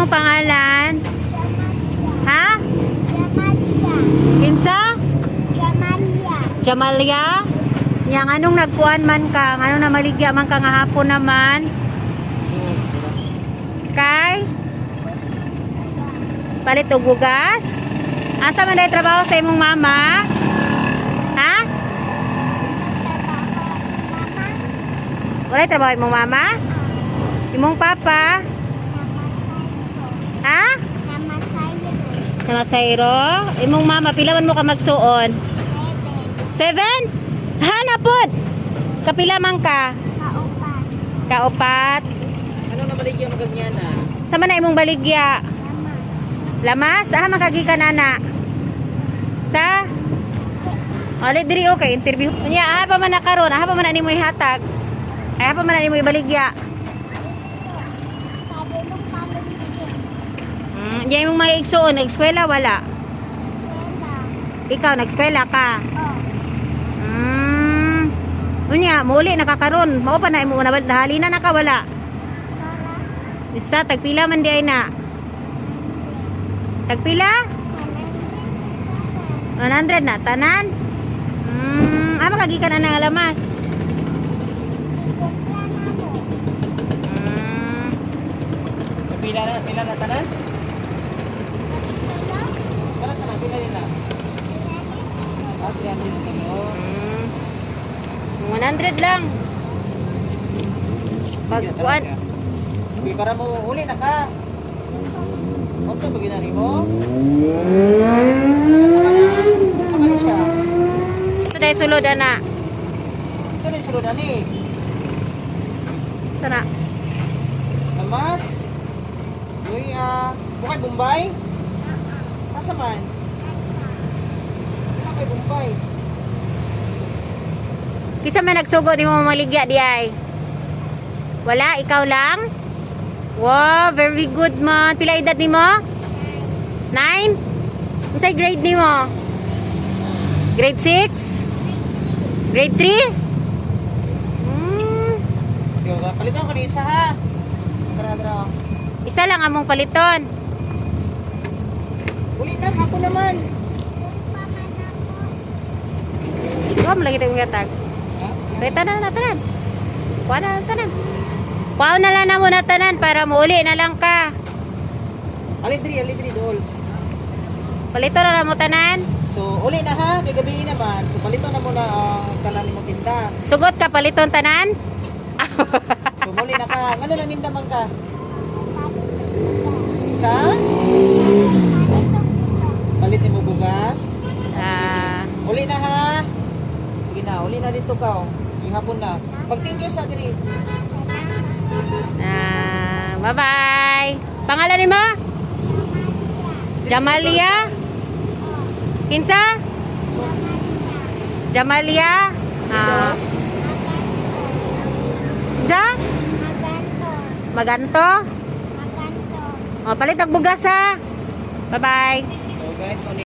Imong pangalan? Ha? Jamalia. Kinsa? Jamalia. Jamalia? Nya nganong nagkuan man ka? Nganong namaligya man ka nga hapon naman? Kay? Palit og bugas? Asa man day trabaho sa imong mama? Ha? Wala trabaho imong mama? Imong papa? Ha? Namasayro. Namasayro? Imong mama, pila man mo ka magsuon? 7. 7? Ha, napod! Kapila man ka? Kaupat. Kaupat? Ano na baligya mo ganyan na? Sa man na imong baligya? Lamas. Lamas? Ah, makagikan ana. Sa? Oli diri, okay, interview. Nya, aha pa man na karon, aha pa man na nimo ihatag. Ay, aha pa man na nimo ibaligya. Padulong palong din. Nya imong mga igsuon, nag-eskwela wala? Eskwela. Ikaw nag-eskwela ka? Oh. Unya, muuli na ka karon. Mao pa na imo nahalina na ka wala? Sara. Isa tagpila man di ay na. Tagpila? 100 na tanan. Ah, makagikan na ng lamas. Ikumpra na mo. Pila na tanan? Kilo? Tanan tanan, pila nila? Ah, 300 na tanan. 100 lang. Pag kuan, Di para mo uli na ka. Unsa ba ginani mo? Sa kana. Sa kana siya. So dahil sulod ana. Sa ni sulod ani. Sana. Lamas. Uy, ah, bukay Bombay? Asa man? Bukay Bombay. Kisa man nagsugo nimo maligya di ay? Wala, ikaw lang? Wow, very good man. Pila edad nimo? 9. Unsay grade nimo? Grade 6? Grade 3? Diyo ka, palitan ko ni isa ha. Tara, tara. Isa lang among paliton. Uli na, hapon naman. Wa man lagi tayong gatag. Ha? Kaya tanan na tanan. Kuha na lang tanan. Kuha na lang na muna tanan para muuli na lang ka. Alidri, alidri dol. Palito na lang mo tanan. So, uli na ha, kay gabi naman. So, palitan na muna ang tanan nimo tinda. Sugot ka paliton tanan? So, muli na ka. Ngano lang ninda man ka? Sa? Palit nimo bugas. Ah, Uli na ha. Sige na, uli na dito ka. Oh. Ihapon na. Pag thank you sa diri. Ah, bye-bye. Pangalan ni mo? Jamalia? Kinsa? Jamalia? Ah. Kinsa? Maganto. Maganto? Maganto. O, palit og bugas ha. Bye-bye. So guys,